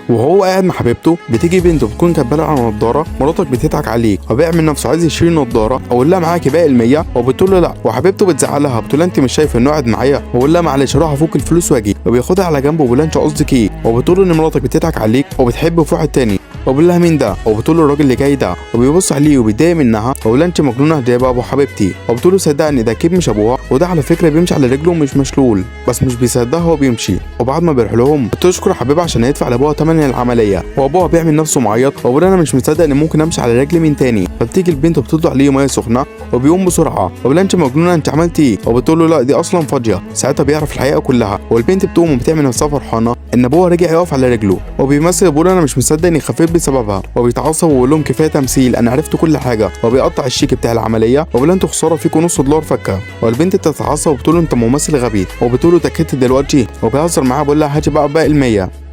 وهو قاعد مع حبيبته بتيجي بنته بتكون كاتبه على نضاره مراتك بتضحك عليك، وبيعمل نفسه عايز يشتري نضاره، اقول لها معاكي باقي ال100، وبتقول له لا. وحبيبته بتزعلها بتقول انت مش شايفه انه قاعد معايا؟ وبقول لها معلش اروح افك الفلوس واجي. وبياخدها على جنب وبيقول لها انت قصدك ايه؟ وبتقول له ان مراتك بتضحك عليك وبتحب في واحد تاني. وبقول لها مين ده؟ وبتقول له الراجل اللي جاي ده. وبيبص عليه وبيتضايق منها وبيقول لها انت مجنونة، ده يبقى ابو حبيبتي. وبتقول له صدقني ده اكيد مش ابوها، وده على فكرة بيمشي على رجله ومش مشلول، بس مش بيصدقها وهو بيمشي. وبعد ما بيروح لهم بتشكر حبيبها عشان يدفع لابوها ثمن العملية، وابوها بيعمل نفسه معيط وبيقول انا مش مصدق ان ممكن امشي على رجلي من تاني. فبتيجي البنت وبتطلع عليه مية سخنة وبيقوم بسرعة وبيقول انت مجنونة انت عملتي ايه؟ وبتقول له لا دي اصلا فاضية. ساعتها بيعرف الحقيقة كلها، والبنت بتقوم وبتعمل نفسها فرحانة ان ابوها رجع يقف على رجله، وبيمثل بيقول انا مش مصدق اني خفيت بسببها، وبيتعصب وبيقول لهم كفاية تمثيل انا عرفت كل حاجة. وبيقطع الشيك بتاع العملية وبيقول انتوا خسارة فيكم نص دولار فكه. والبنت بتتعصب وبتقول له انت ممثل غبي، وبتقول له اتاكدت دلوقتي؟ وبيهزر معاها بيقول لها هاتي بقى باقي ال100.